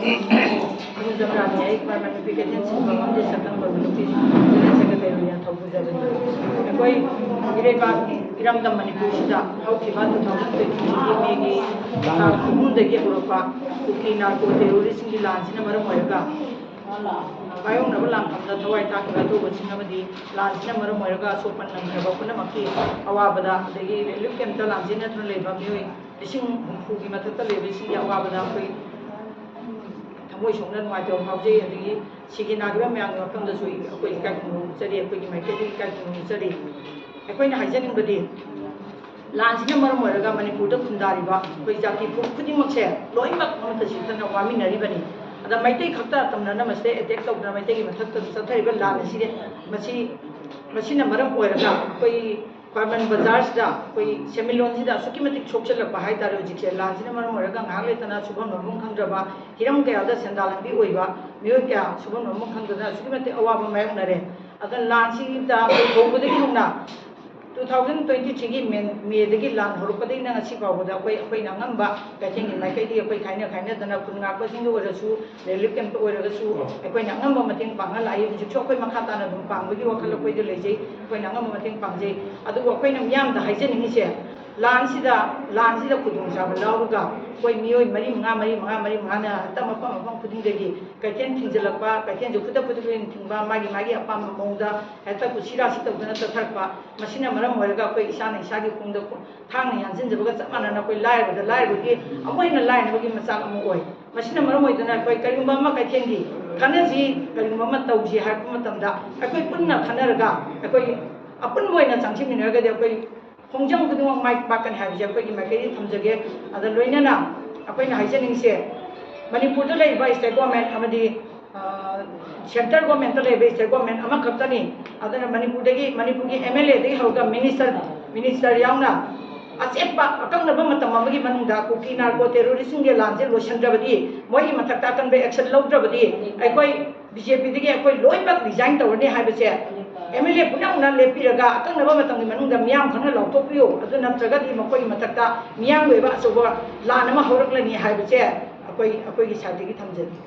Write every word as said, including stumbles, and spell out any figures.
ꯈꯨꯔꯨꯝꯖꯕ ꯂꯥꯛꯆꯩ꯫ ꯑꯩ ꯈ꯭ꯋꯥꯏ ꯅꯨꯄꯤ ꯀꯩꯊꯦꯜ ꯁꯤꯟꯕ ꯉꯝꯗꯦ ꯁꯛꯇꯝ ꯂꯧꯕ ꯅꯨꯄꯤ ꯖꯦꯅꯦꯔꯦꯜ ꯁꯦꯀ꯭ꯔꯦꯇꯔꯤ ꯑꯣꯏꯅ ꯊꯧꯄꯨꯖꯕꯅꯤ꯫ ꯑꯩꯈꯣꯏ ꯏꯔꯩꯕꯥꯛ ꯏꯔꯝꯗꯝ ꯃꯅꯤꯄꯨꯔꯁꯤꯗ ꯍꯧꯈꯤꯕ two thousand twenty three ꯒꯤ ꯃꯦꯒꯤ ꯇꯥꯡ ꯑꯍꯨꯝꯗꯒꯤ ꯍꯧꯔꯛꯄ ꯀꯨꯀꯤ ꯅꯥꯔꯀꯣ ꯇꯦꯔꯣꯔꯤꯁꯁꯤꯡꯒꯤ ꯂꯥꯟꯁꯤꯅ ꯃꯔꯝ ꯑꯣꯏꯔꯒ ꯃꯥꯌꯣꯛꯅꯕ ꯂꯥꯟꯐꯝꯗ ꯊꯋꯥꯏ ꯊꯥꯈꯤꯕ ꯑꯊꯧꯕꯁꯤꯡ ꯑꯃꯗꯤ ꯂꯥꯟꯁꯤꯅ ꯃꯔꯝ ꯑꯣꯏꯔꯒ ꯑꯁꯣꯛꯄ ꯅꯪꯈ꯭ꯔꯕ ꯄꯨꯝꯅꯃꯛꯀꯤ ꯑꯋꯥꯕꯗ, ꯑꯗꯒꯤ ꯔꯤꯂꯤꯐ ꯀꯦꯝꯞꯇ ꯂꯥꯟꯖꯦꯟꯅꯗꯨꯅ ꯂꯩꯕ ꯃꯤꯑꯣꯏ ꯂꯤꯁꯤꯡ ꯍꯨꯝꯐꯨꯒꯤ ꯃꯊꯛꯇ ꯂꯩꯕꯁꯤꯡꯒꯤ ꯑꯋꯥꯕꯗ ꯑꯩꯈꯣꯏ ꯊꯃꯣꯏ ꯁꯣꯛꯅ ꯅꯨꯡꯉꯥꯏꯇꯕ ꯐꯥꯎꯖꯩ꯫ ꯑꯗꯒꯤ ꯁꯤꯒꯤ ꯅꯥꯈꯤꯕ ꯃꯌꯥꯝꯒꯤ ꯃꯐꯝꯗꯁꯨ ꯑꯩꯈꯣꯏ ꯏꯀꯥꯏ ꯈꯨꯝꯅꯕ ꯎꯠꯆꯔꯤ, ꯑꯩꯈꯣꯏꯒꯤ ꯃꯥꯏꯀꯩꯗꯒꯤ ꯏꯀꯥꯏ ꯈꯨꯝꯅꯕ ꯎꯠꯆꯔꯤ꯫ ꯑꯩꯈꯣꯏꯅ ꯍꯥꯏꯖꯅꯤꯡꯕꯗꯤ, ꯂꯥꯟꯁꯤꯅ ꯃꯔꯝ ꯑꯣꯏꯔꯒ ꯃꯅꯤꯄꯨꯔꯗ ꯈꯨꯟꯗꯥꯔꯤꯕ ꯑꯩꯈꯣꯏ ꯖꯥꯇꯤ ꯐꯨꯔꯨꯞ ꯈꯨꯗꯤꯡꯃꯛꯁꯦ ꯂꯣꯏꯅꯃꯛ ꯑꯃꯠꯇ ꯆꯤꯊꯅ ꯋꯥꯃꯤꯟꯅꯔꯤꯕꯅꯤ꯫ ꯑꯗ ꯃꯩꯇꯩ ꯈꯛꯇ ꯇꯝꯅꯅ ꯃꯁꯤꯗ ꯑꯦꯇꯦꯛ ꯇꯧꯗꯅ ꯃꯩꯇꯩꯒꯤ ꯃꯊꯛꯇ ꯆꯠꯊꯔꯤꯕ ꯂꯥꯟ ꯑꯁꯤꯗꯤ ꯃꯁꯤ, ꯃꯁꯤꯅ ꯃꯔꯝ ꯑꯣꯏꯔꯒ ꯑꯩꯈꯣꯏ ꯈ꯭ꯋꯥꯏꯔꯝꯕꯟ ꯕꯖꯥꯔꯁꯤꯗ ꯑꯩꯈꯣꯏ ꯁꯦꯟꯃꯤꯠꯂꯣꯟꯁꯤꯗ ꯑꯁꯨꯛꯀꯤ ꯃꯇꯤꯛ ꯁꯣꯛꯆꯜꯂꯛꯄ ꯍꯥꯏꯇꯥꯔꯦ꯫ ꯍꯧꯖꯤꯛꯁꯦ ꯂꯥꯟꯁꯤꯅ ꯃꯔꯝ ꯑꯣꯏꯔꯒ ꯉꯥꯏꯍꯥꯛ ꯂꯩꯇꯅ ꯁꯨꯐꯝ ꯅꯣꯝꯐꯝ ꯈꯪꯗ꯭ꯔꯕ, ꯍꯤꯔꯝ ꯀꯌꯥꯗ ꯁꯦꯟꯗꯥꯟ ꯂꯝꯕꯤ ꯑꯣꯏꯕ ꯃꯤꯑꯣꯏ ꯀꯌꯥ ꯁꯨꯐꯝ ꯅꯣꯝꯐꯝ ꯈꯪꯗꯅ ꯑꯁꯨꯛꯀꯤ ꯃꯇꯤꯛ ꯑꯋꯥꯕ ꯃꯥꯌꯣꯛꯅꯔꯦ꯫ ꯑꯗꯨꯅ ꯂꯥꯟꯁꯤꯗ ꯑꯩꯈꯣꯏ ꯍꯧꯕꯗꯒꯤ ꯍꯧꯅ two thousand twenty three ꯒꯤ ꯃꯦ, ꯃꯦꯗꯒꯤ ꯂꯥꯟ ꯍꯧꯔꯛꯄꯗꯒꯤꯅ ꯉꯁꯤ ꯐꯥꯎꯕꯗ ꯑꯩꯈꯣꯏ, ꯑꯩꯈꯣꯏꯅ ꯑꯉꯝꯕ ꯀꯩꯊꯦꯜꯒꯤ ꯃꯥꯏꯀꯩꯗꯒꯤ ꯑꯩꯈꯣꯏ ꯈꯥꯏꯅ ꯈꯥꯏꯅꯗꯅ ꯈꯨꯟ ꯉꯥꯛꯄꯁꯤꯡꯗ ꯑꯣꯏꯔꯁꯨ, ꯔꯤꯂꯤꯐ ꯀꯦꯝꯞꯇ ꯑꯣꯏꯔꯒꯁꯨ ꯑꯩꯈꯣꯏꯅ ꯑꯉꯝꯕ ꯃꯇꯦꯡ ꯄꯥꯡꯉ ꯂꯥꯛꯏ꯫ ꯍꯧꯖꯤꯛꯁꯨ ꯑꯩꯈꯣꯏ ꯃꯈꯥ ꯇꯥꯅ ꯑꯗꯨꯝ ꯄꯥꯡꯕꯒꯤ ꯋꯥꯈꯜ ꯑꯩꯈꯣꯏꯗ ꯂꯩꯖꯩ꯫ ꯑꯩꯈꯣꯏꯅ ꯑꯉꯝꯕ ꯃꯇꯦꯡ ꯄꯥꯡꯖꯩ꯫ ꯑꯗꯨꯕꯨ ꯑꯩꯈꯣꯏꯅ ꯃꯤꯌꯥꯝꯗ ꯍꯥꯏꯖꯅꯤꯡꯉꯤꯁꯦ, ꯂꯥꯟꯁꯤꯗ, ꯂꯥꯟꯁꯤꯗ ꯈꯨꯗꯣꯡꯆꯥꯕ ꯂꯧꯔꯒ ꯑꯩꯈꯣꯏ ꯃꯤꯑꯣꯏ ꯃꯔꯤ ꯃꯉꯥ, ꯃꯔꯤ ꯃꯉꯥ, ꯃꯔꯤ ꯃꯉꯥꯅ ꯍꯦꯛꯇ ꯃꯐꯝ ꯃꯐꯝ ꯈꯨꯗꯤꯡꯗꯒꯤ ꯀꯩꯊꯦꯜ ꯊꯤꯡꯖꯤꯜꯂꯛꯄ, ꯀꯩꯊꯦꯜꯁꯨ ꯈꯨꯗꯛ ꯈꯨꯗꯛ ꯑꯣꯏꯅ ꯊꯤꯡꯕ, ꯃꯥꯒꯤ ꯃꯥꯒꯤ ꯑꯄꯥꯝꯕ ꯃꯑꯣꯡꯗ ꯍꯦꯛꯇ ꯀꯨꯁꯤ ꯔꯥꯁꯤ ꯇꯧꯗꯅ ꯆꯠꯊꯔꯛꯄ, ꯃꯁꯤꯅ ꯃꯔꯝ ꯑꯣꯏꯔꯒ ꯑꯩꯈꯣꯏ ꯏꯁꯥꯅ ꯏꯁꯥꯒꯤ ꯈꯣꯡꯗ ꯊꯥꯡꯅ ꯌꯥꯟꯁꯤꯟꯖꯕꯒ ꯆꯞ ꯃꯥꯟꯅꯅ ꯑꯩꯈꯣꯏ ꯂꯥꯏꯔꯕꯗ ꯂꯥꯏꯔꯕꯒꯤ ꯑꯃꯨꯛ ꯍꯦꯟꯅ ꯂꯥꯏꯔꯕꯒꯤ ꯃꯆꯥꯛ ꯑꯃ ꯑꯣꯏ꯫ ꯃꯁꯤꯅ ꯃꯔꯝ ꯑꯣꯏꯗꯨꯅ ꯑꯩꯈꯣꯏ ꯀꯔꯤꯒꯨꯝꯕ ꯑꯃ ꯀꯩꯊꯦꯜꯒꯤ ꯈꯟꯅꯁꯤ, ꯀꯔꯤꯒꯨꯝꯕ ꯑꯃ ꯇꯧꯁꯤ ꯍꯥꯏꯔꯛꯄ ꯃꯇꯝꯗ ꯑꯩꯈꯣꯏ ꯄꯨꯟꯅ ꯈꯟꯅꯔꯒ ꯑꯩꯈꯣꯏ ꯑꯄꯨꯟꯕ ꯑꯣꯏꯅ ꯆꯪꯁꯤꯟꯃꯤꯟꯅꯔꯒꯗꯤ ꯑꯩꯈꯣꯏ ꯈꯣꯡꯖꯪ ꯈꯨꯗꯤꯡꯃꯛ ꯃꯥꯏ ꯄꯥꯛꯀꯅꯤ ꯍꯥꯏꯕꯁꯦ ꯑꯩꯈꯣꯏꯒꯤ ꯃꯥꯏꯀꯩꯗꯒꯤ ꯊꯝꯖꯒꯦ꯫ ꯑꯗ ꯂꯣꯏꯅꯅ ꯑꯩꯈꯣꯏꯅ ꯍꯥꯏꯖꯅꯤꯡꯉꯤꯁꯦ, ꯃꯅꯤꯄꯨꯔꯗ ꯂꯩꯔꯤꯕ ꯁ꯭ꯇꯦꯠ ꯒꯣꯔꯃꯦꯟ ꯑꯃꯗꯤ, ꯑ, ꯁꯦꯟꯇꯔ ꯒꯣꯔꯃꯦꯟꯇ ꯂꯩꯔꯤꯕ ꯁ꯭ꯇꯦꯠ ꯒꯣꯔꯃꯦꯟ ꯑꯃꯈꯛꯇꯅꯤ꯫ ꯑꯗꯨꯅ ꯃꯅꯤꯄꯨꯔꯗꯒꯤ, ꯃꯅꯤꯄꯨꯔꯒꯤ ꯑꯦꯝ ꯑꯦꯜ ꯑꯦꯗꯒꯤ ꯍꯧꯔꯒ ꯃꯤꯅꯤꯁꯇꯔ, ꯃꯤꯅꯤꯁꯇꯔ ꯌꯥꯎꯅ ꯑꯆꯦꯠꯄ ꯑꯀꯛꯅꯕ ꯃꯇꯝ ꯑꯃꯒꯤ ꯃꯅꯨꯡꯗ ꯀꯨꯀꯤ ꯅꯥꯔꯀꯣ ꯇꯦꯔꯣꯔꯤꯁꯁꯤꯡꯒꯤ ꯂꯥꯟꯁꯦ ꯂꯣꯏꯁꯤꯟꯗ꯭ꯔꯕꯗꯤ, ꯃꯣꯏꯒꯤ ꯃꯊꯛꯇ ꯑꯀꯟꯕ ꯑꯦꯛꯁꯟ ꯂꯧꯗ꯭ꯔꯕꯗꯤ ꯑꯩꯈꯣꯏ ꯕꯤ ꯖꯦ ꯄꯤꯗꯒꯤ ꯑꯩꯈꯣꯏ ꯂꯣꯏꯅꯃꯛ ꯔꯤꯖꯥꯏꯟ ꯇꯧꯔꯅꯤ ꯍꯥꯏꯕꯁꯦ ꯑꯦꯝ ꯑꯦꯜ ꯑꯦ ꯄꯨꯝꯅꯃꯛꯅ ꯂꯦꯞꯄꯤꯔꯒ ꯑꯀꯛꯅꯕ ꯃꯇꯝꯒꯤ ꯃꯅꯨꯡꯗ ꯃꯤꯌꯥꯝ ꯈꯪꯅ ꯂꯥꯎꯊꯣꯛꯄꯤꯌꯨ꯫ ꯑꯗꯨ ꯅꯠꯇ꯭ꯔꯒꯗꯤ ꯃꯈꯣꯏꯒꯤ ꯃꯊꯛꯇ ꯃꯤꯌꯥꯝꯒꯤ ꯑꯣꯏꯕ ꯑꯆꯧꯕ ꯂꯥꯟ ꯑꯃ ꯍꯧꯔꯛꯂꯅꯤ ꯍꯥꯏꯕꯁꯦ ꯑꯩꯈꯣꯏ ꯑꯩꯈꯣꯏꯒꯤ ꯁꯥꯏꯠꯇꯒꯤ ꯊꯝꯖꯒꯦ꯫